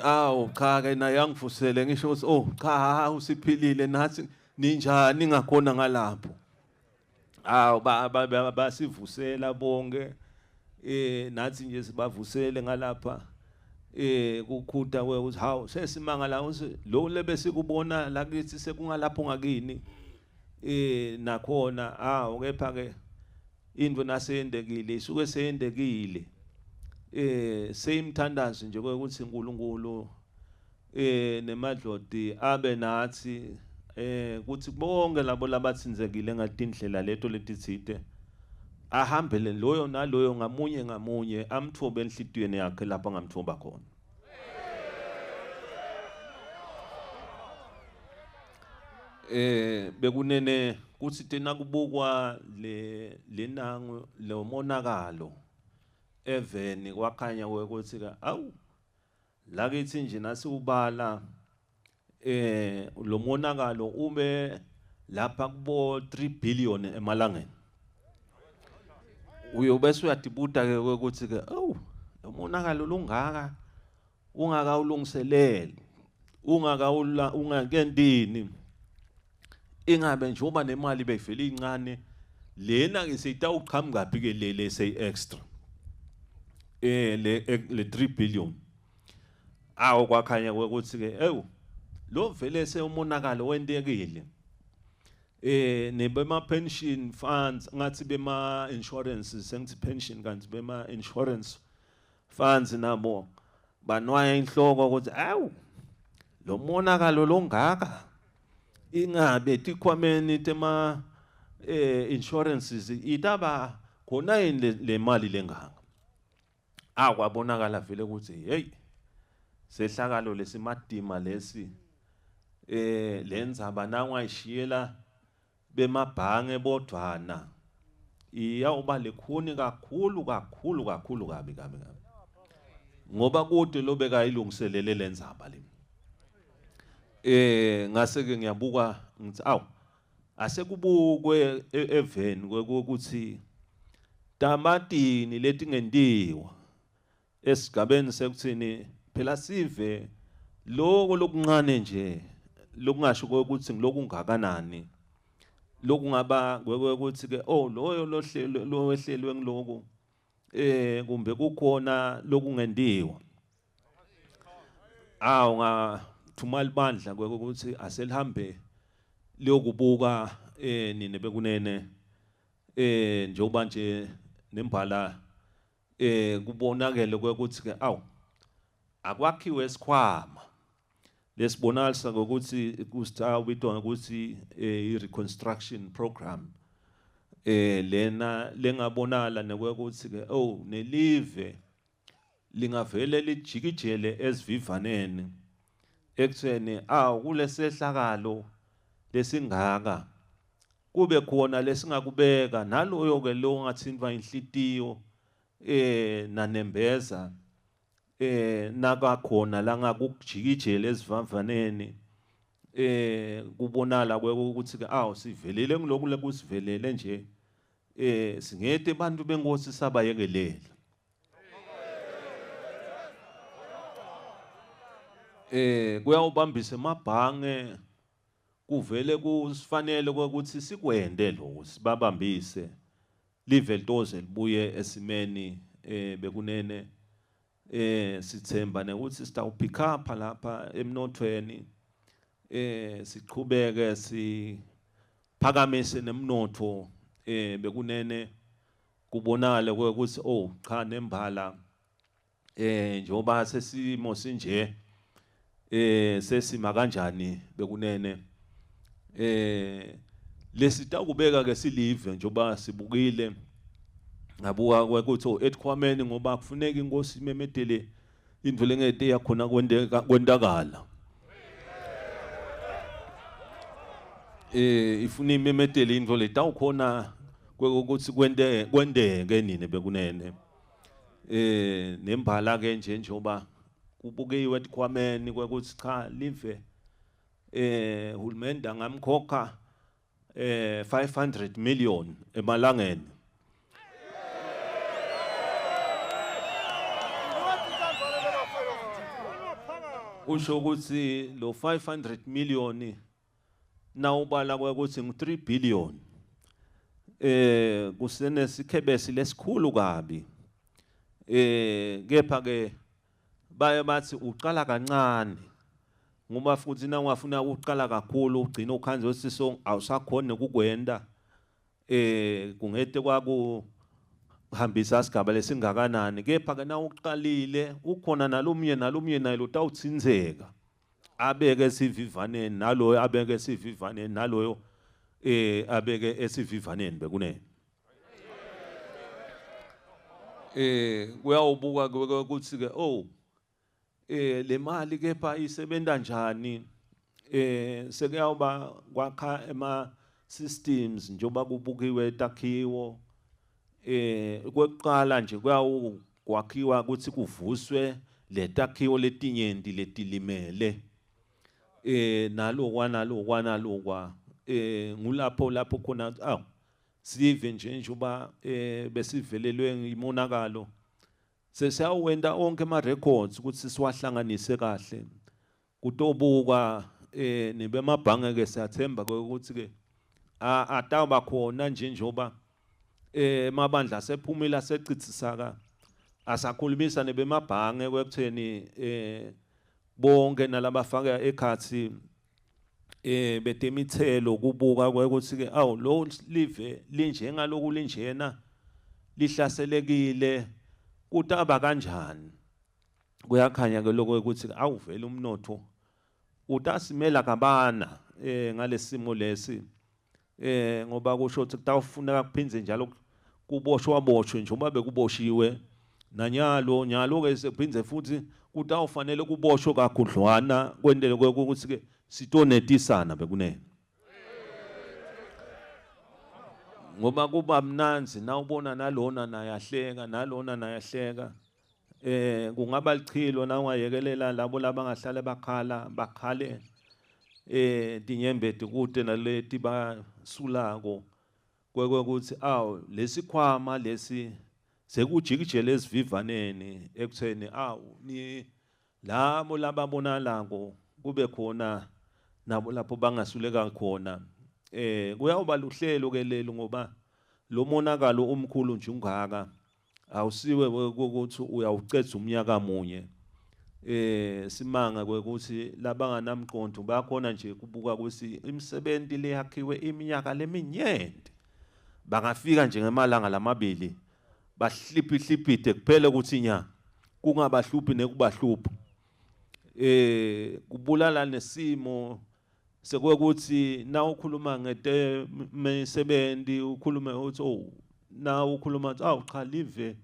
awu cha ke naye angivusele ngisho ukuthi oh cha usiphilile nathi ninjani ngakhona ngalapho. Awu basivusela bonke nathi nje sibavusele ngalapha kukhuta ukuthi hawu sesimanga la ukuthi lo lebesikubona lakithi sekungalapho ngakini nakhona awu kepha ke into naseyendekile isuke seyendekile seyimthandazo nje ukuthi uNkulunkulu nemadloti abe nathi kuthi bonke labo labathinzekile ngatindlela leto letitsite ahambele loyo naloyo ngamunye ngamunye amthobe enhlitiyweni yakhe lapho angamthoba khona. Bekunene kuthi tena kubukwa le lenango lo monakalo eveni kwakhanya ukuthi awu lakithi nje nasiubala lo monakalo ube lapha kubo 3 billion emalangeni uyobese uyadibuta ke ukuthi ke awu lo monakalo lungaka ungakawulungiseleli ungakawula ungakendini ingabe njengoba nemali beyivele incane lena ke seyitawuqhamuka phi ke le le say extra le 3 billion. Awu kwakhanya ukuthi ke ewu lo vele sewumonakalo wentekile. Nebema pension funds ngathi bema insurance, sengithi pension kanti bema insurance funds nabo banwaya inhloko ukuthi awu lo monakalo longaka ingabe tikhwameni tema insurances itaba khona yini le mali lengaka. Akwabonakala vele ukuthi hey sehlakalo lesimadima lesi, lenzaba nangwayishiyela bemabhange bodvwana iyawuba lekhuni kakhulu kakhulu kakhulu kabi kabi kabi, ngoba kude lobeka ilungiselele lenzaba le. Ngase ke ngiyabuka ngithi awu asekubukwe eveni ukuthi tamatini letingentiwa esigabeni sekuthini phela sive lokho lokuncane nje lokungasho ukuthi ngilokungakanani lokungaba ukuthi ke oh loyo lohlelo lowehlelwe ngiloku kumbe kukhona lokungentiwa. Awu ngathuma libandla ukuthi aselihambe liyokubuka nine bekunene njengoba nje nembala kubonakele ukuthi ke awu akwakhiwe isikhwama lesibonakalisa ngokuthi kusitawubitwa ngokuthi i-reconstruction program lena lengabonakala nekwekuthi ke oh nelive lingavele lijikijele esivivaneni ekutheni awu kulesehlakalo lesingaka kube khona lesingakubeka naloyo ke lo ngathintwa inhlitiyo nanembeza nakakhona la ngakujikijela esivavaneni kubonala ukuthi ke awu sivelele ngiloku lekusivelele nje singete abantu benkosi sabayekelela. Kuyawubambisa emabhange kuvele kusifanele ukuthi sikwende lokho sibabambise live litoze libuye esimeni bekunene. Sithemba nekuthi sitawupick up lapha emnothweni siqhubeke siphakamise nemnotho bekunene kubonakale ukuthi oh cha nembala njengoba sesimo sinje sesima kanjani bekunene. Lesitakubeka ke silive njengoba sibukile ngabuka ukuthi ethikhwameni ngoba kufuneka inkosi imemedele into lengete yakhona kwendeka kwentakala. Ifuna imemedele into letawukhona ukuthi kwendeke nini bekunene. Nembala ke nje njengoba kubukiwe ethikhwameni kwekuthi cha live hulumende angamkhokha 500 million emalangeni. Kusho ukuthi lo 500 million nawubala ukuthi ngu 3 billion kusenesikhebesi lesikhulu kabi. Kepha ke baye bathi uqala kancane ngoba futhi na ungafuna ukuqala kakhulu ugcina ukhanze ukuthi awusakhona ukukwenda kungete kwaku hambisa sigaba lesingakanani. Kepha ke na uqalile ukhona nalomnye naye lotawutsinzeka abeke sivivaneni naloyo abeke sivivaneni naloyo abeke esivivaneni bekunene. Kuyawubuka ukuthi ke oh le mali kepha isebenza njani. Sekuyawuba kwakha ema systems njengoba kubukiwe takhiwo. Kwekuqala nje kuyawukwakhiwa ukuthi kuvuswe letakhiwo letinyenti letilimele nalokwa nalokwa nalokwa ngulapho lapho khona aw sive nje njengoba besivelelwe imonakalo sesiyawenda onke ama records ukuthi siwahlanganise kahle kutobuka nibemabhange ke siyathemba ukuthi ke atawuba khona nje njengoba emabandla asephumile asechithisaka asakhulumisa nebemabhange kwekutheni Bonke nalabafaka ekhatsi betemithelo kubuka ukuthi ke awu lo live linjengaloku linjena lihlaselekile kutaba kanjani. Kuyakhanya ke lokho ukuthi awuvele umnotho utasimela kabana ngalesimo lesi ngoba kusho ukuthi kutawufuneka kuphindze njalo kuboshwa boshwe njengoba bekuboshiwe nanyalo nyalo ke sekuphindze futhi kutawufanele kuboshwe kakhudlwana kwendele ukuthi ke sitonetisana bekunene. Ngoba kuba mnanzi nawubona nalona nayahleka nalona nayahleka kungaba lichilo na ungayekelela labo labangahlale bakhala bakhale tinyembeti kude naleti basulako kwekuthi awu lesikhwama lesi sekujikijele esivivaneni ekutheni awu ni labo lababonalako kube khona nabo lapho bangasuleka khona. Kuyawuba luhlelo ke lelo ngoba lo monakalo omkhulu nje ungaka awusiwe ukuthi uyawucedza umnyaka munye. Simanga kwekuthi labanganamqondo bakhona nje kubuka ukuthi imisebenzi leyakhiwe iminyaka leminyenti bangafika nje ngemalanga lamabili bahliphi kuphela ukuthi nya kungabahluphi nekubahlupha. Kubulala nesimo sekuthi na ukhuluma ngete misebenzi ukhulume uthi oh na ukhuluma uthi awu cha live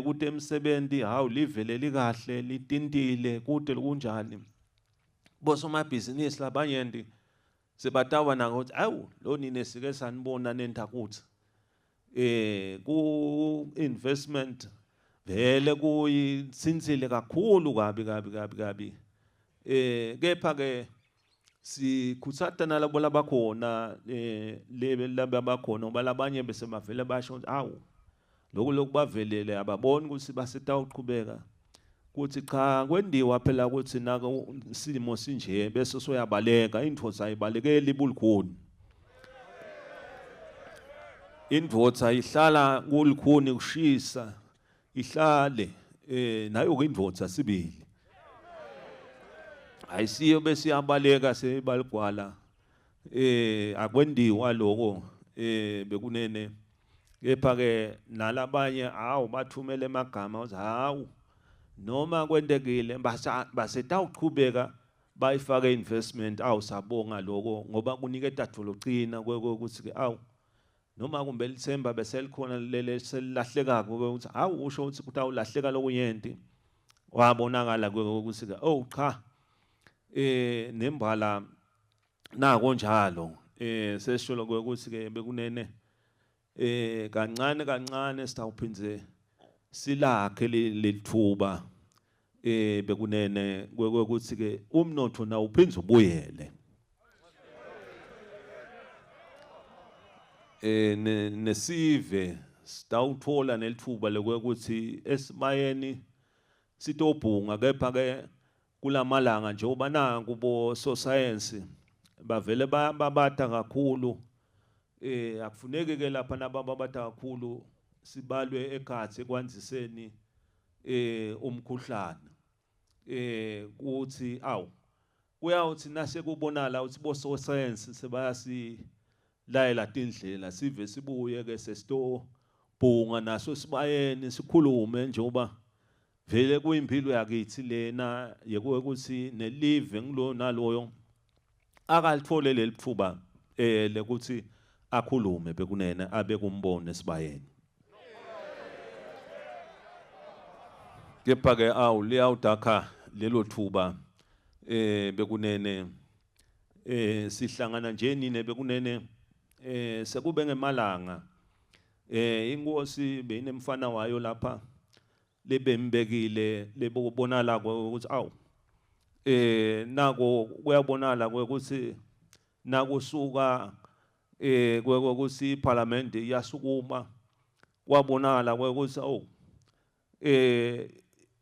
kude emsebenzi hawu live leli kahle litintile kude kunjani. Bosomabhizinisi labanyenti sebatawa nako ukuthi awu lo nine sike sanibona nenta kuthi ku investment vele kuyitsintsile kakhulu kabi kabi kabi kabi. Kepha ke sikhutsata nalabo labakhona lebe labakhona ngoba labanye bese bavele basho ukuthi awu lokhu lokubavelele ababoni ukuthi basetawuqhubeka kuthi cha kwendiwa phela ukuthi nako simo sinje bese soyabaleka indvodza ayibalekeli ibulukhuni. Indvodza ihlala kulukhuni kushisa ihlale nayo ke indvodza sibili ayisiyo bese iyabaleka sebaligwala akwendiwa lokho bekunene. Kepha ke nalabanye hawu bathumele emagama uthi hawu noma kwentekile basetawuqhubeka bayifake investment awu sabonga lokho ngoba kuniketa dolocina ukuthi ke awu noma kumbe lithemba bese likhona lele selilahlekako ukuthi hawu usho ukuthi kutawulahleka lokunyenti wabonakala ukuthi ke oh cha nembala nako njalo sesisho ukuthi ke bekunene kancane kancane sitawuphindze silakhe lelithuba bekunene kwekuthi ke umnotho nawo uphindze ubuyele nesive sitawuthola nelithuba lokuthi esibayeni sitobhunga. Kepha ke kulamalanga njengoba nanku bo sosayensi bavele babata kakhulu akufuneki ke lapha nababata kakhulu sibalwe ekhatsi ekwandziseni umkhuhlane kuthi awu kuyawuthi nase kubonala uthi bo sosayensi sebayasilayela tindlela sive sibuye ke sesitobhunga naso sibayeni sikhulume njengoba vele kuyimpilo yakithi lena yekuthi nelive ngilo naloyo akalithole leli thuba lekuthi akhulume bekunene abe kumbone esibayeni. Kepha ke awu liyawudakha lelo thuba bekunene sihlangana nje nine bekunene sekube ngemalanga inkosi beyinemfana wayo lapha lebembekile lebobonala ukuthi awu nako kuyabonala ukuthi nakusuka kwekuthi iParliament iyasukuma kwabonakala kwekuthi awu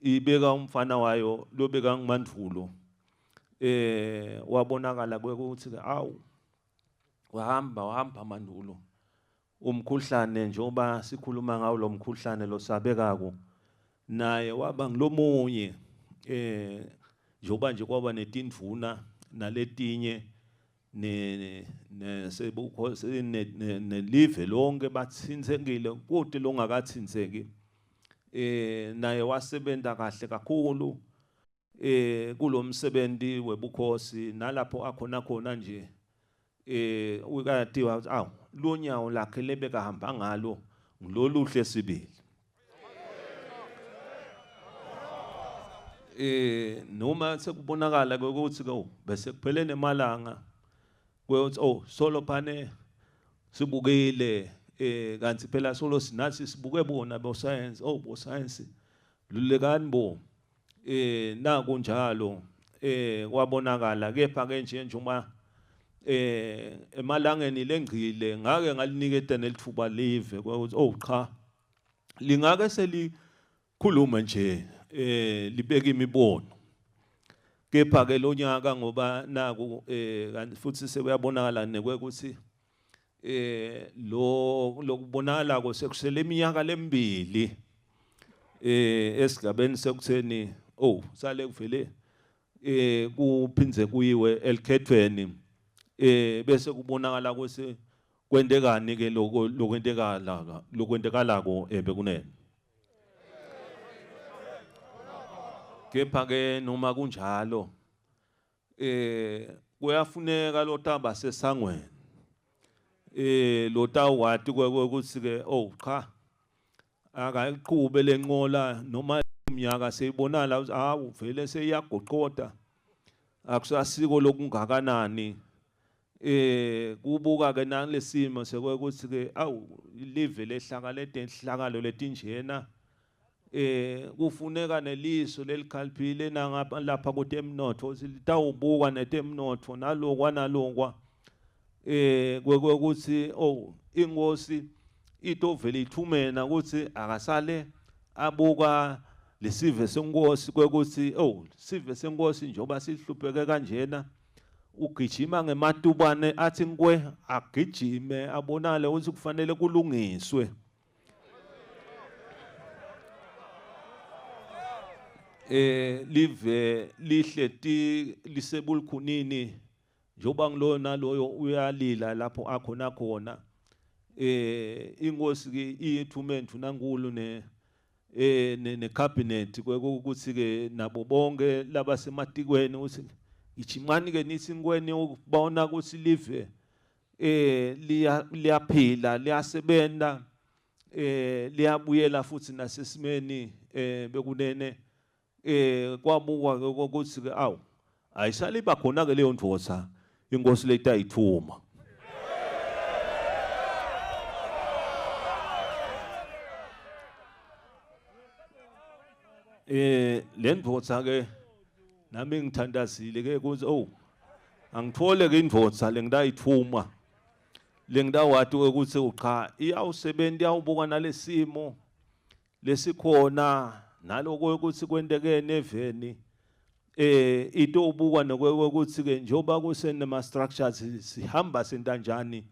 ibeka umfana wayo lobeka ngimandvulo wabonakala kwekuthi awu wahamba mandulo umkhuhlane njengoba sikhuluma ngawo lo mkhuhlane losabekako naye waba ngilomunye. Njengoba nje kwaba netindvuna naletinye ne nesebukhosi nelive lonke batsintsekile, kute longakatsintseki. Naye wasebenza kahle kakhulu kulomsebenzi webukhosi, nalapho akhona khona nje uyatiwa ukuthi awu lonyawo lakhe lebekahamba ngalo ngiloluhle sibili. Noma sekubonakala ukuthi ke bese kuphele nemalanga kuyothi oh solo phane sibukile, kanti phela solo sinathi sibuke bona bo science, oh bo science lulekani bo, naku njalo kwabonakala. Kepha ke nje njengoba emalangeni lengcile ngake ngaliniketa nelithuba live ukuthi oh cha lingake selikhuluma nje libeka imibono. Kepha ke lonyaka ngoba naku kanti futhi sekuyabonakala nekwekuthi lo lokubonakala sekusele iminyaka lemibili esigabeni sekutheni oh sale kuvele kuphindze kuyiwe elikhethweni, bese kubonakala ukuthi kwentekani ke lokho lokwentekala lokwentekalako bekunene. Kepha ke noma kunjalo kuyafuneka lotaba sesangweni lotawati ukuthi ke oh cha akayiqhube lenqola noma iminyaka seyibonala ukuthi hawu vele seyagoqoda akusasiko lokungakanani. Kubuka ke nalesimo sekwekuthi ke awu live lehlaka letenhlakalo letinjena kufuneka neliso lelikhaliphile nangapha lapha kutemnotfo litawubuka netemnotfo nalokwa nalokwa kwekuthi oh inkosi itovela ithumena ukuthi akasale abuka lesive senkosi kwekuthi oh sive senkosi njengoba sihlupheke kanjena ugijima ngematubane athi nkwe agijime abonale ukuthi kufanele kulungiswe. Live lihleti lisebulukhunini njengoba ngilo naloyo uyalila lapho akhona khona. Inkosi ke iyithume ndvunankulu ne ne cabinet kwekuthi ke nabo bonke labasematikweni ukuthi gijimani ke nithi nkweni ukubona ukuthi live liyaphila liyasebenza liyabuyela futhi nasesimeni bekunene. Kwabukwa ke ukuthi ke awu ayisaliba khona ke leyo ndvodza inkosi letayithuma. Le ndvodza ke nami ngithandazile ke ukuthi oh angithole ke indvodza lengitayithuma lengitawati ukuthi cha iyawusebenza iyawubuka nalesimo lesikhona naloko ukuthi kwentekene eveni itobukwa nokwekuthi ke njengoba kusenema structures sihamba sentanjani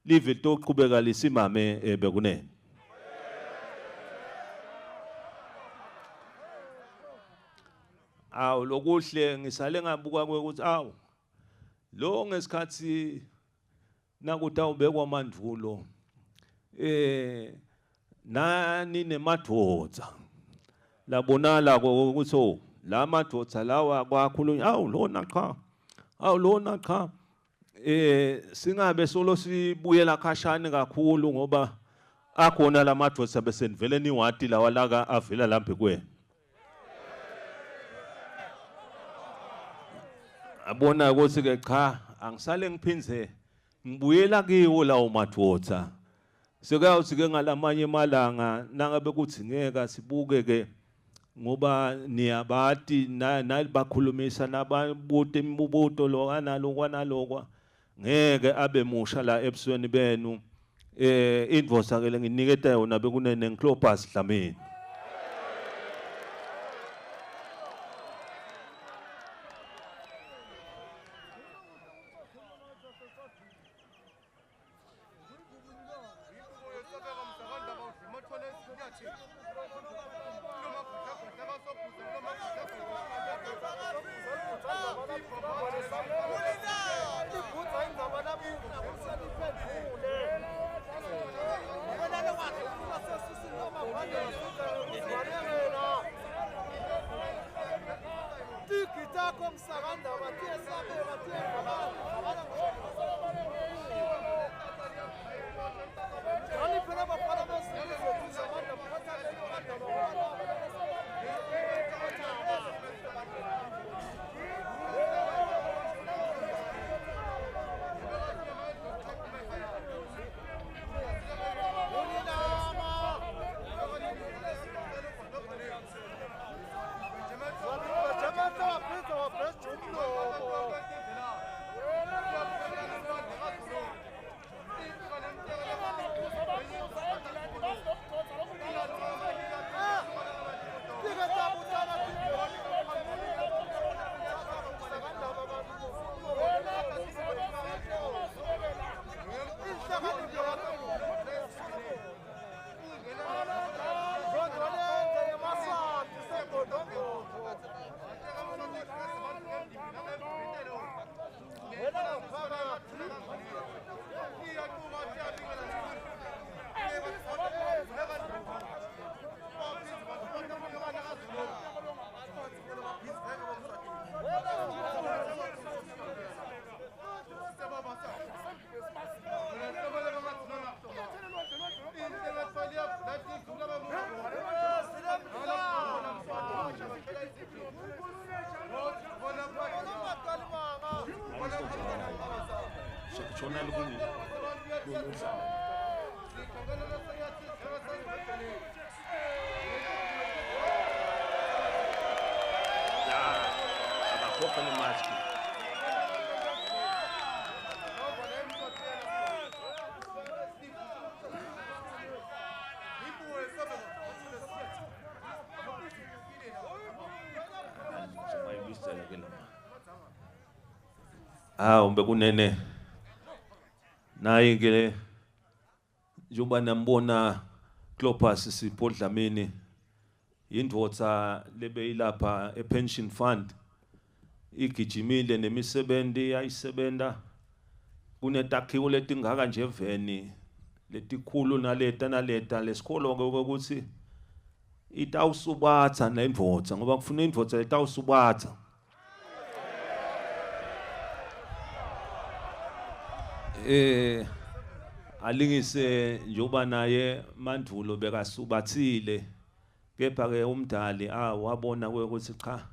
live litoqhubeka lisimame bekunene. Awu lokuhle ngisale ngabuka ukuthi awu lo ngesikhathi nakutawubekwa mandvulo nani nemadvodza labonala ukuthi oh la madvodza lawa kwakhulunywa awu lona cha awu lona cha singabe solo sibuyela khashane kakhulu ngoba akhona la madvodza bese nivele niwati lawa laka avela lambe kwenu. Abona ukuthi ke cha angisale ngiphinze ngibuyela kiwo lawo madvodza. Sekuyawuthi ke ngalamanye emalanga nangabe kudzingeka sibuke ke ngoba niyabati nalibakhulumisa nababuta imibuto lo analokwa nalokwa ngeke abe musha la ebusweni benu. Indvodza ke lenginiketa yona bekunene Clopas Dlamini. Hawu bekunene nayi ke njengoba nambona Clopas Sipho Dlamini indvodza lebeyilapha epension fund igijimile nemisebenzi ayisebenta kunetakhiwo letingaka nje eveni letikhulu naleta naleta lesikolo ukuthi itawusubatha nendvodza ngoba kufuna indvodza itawusubatha. Alingise njengoba naye Mandulo bekasubathile kepha ke umdali wabona ukuthi cha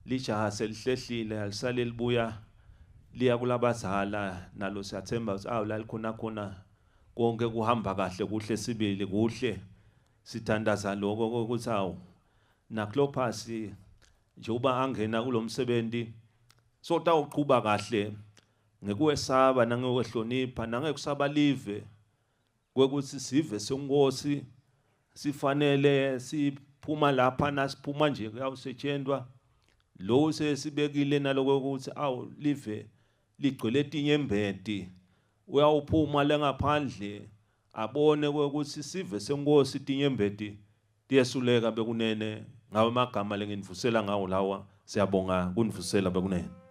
lijaha selihlehlile alisale libuya liya kulabazala nalo siyathemba ukuthi awu lalikhona khona konke kuhamba kahle kuhle sibili kuhle sithandaza lokho ukuthi awu naClopas njengoba angena kulomsebenzi sotawuqhuba kahle ngekuwesaba nangekwehlonipha nangekusaba live kwekuthi sive senkosi sifanele siphuma lapha nasiphuma nje kuyawusetshenzwa lo sesibekile naloko ukuthi awu live ligcwele tinyembeti uyawuphuma lengaphandle abone ukuthi sive senkosi tinyembeti tiyesuleka bekunene ngawe amagama lenginivusela ngawo lawa siyabonga kunivusela bekunene.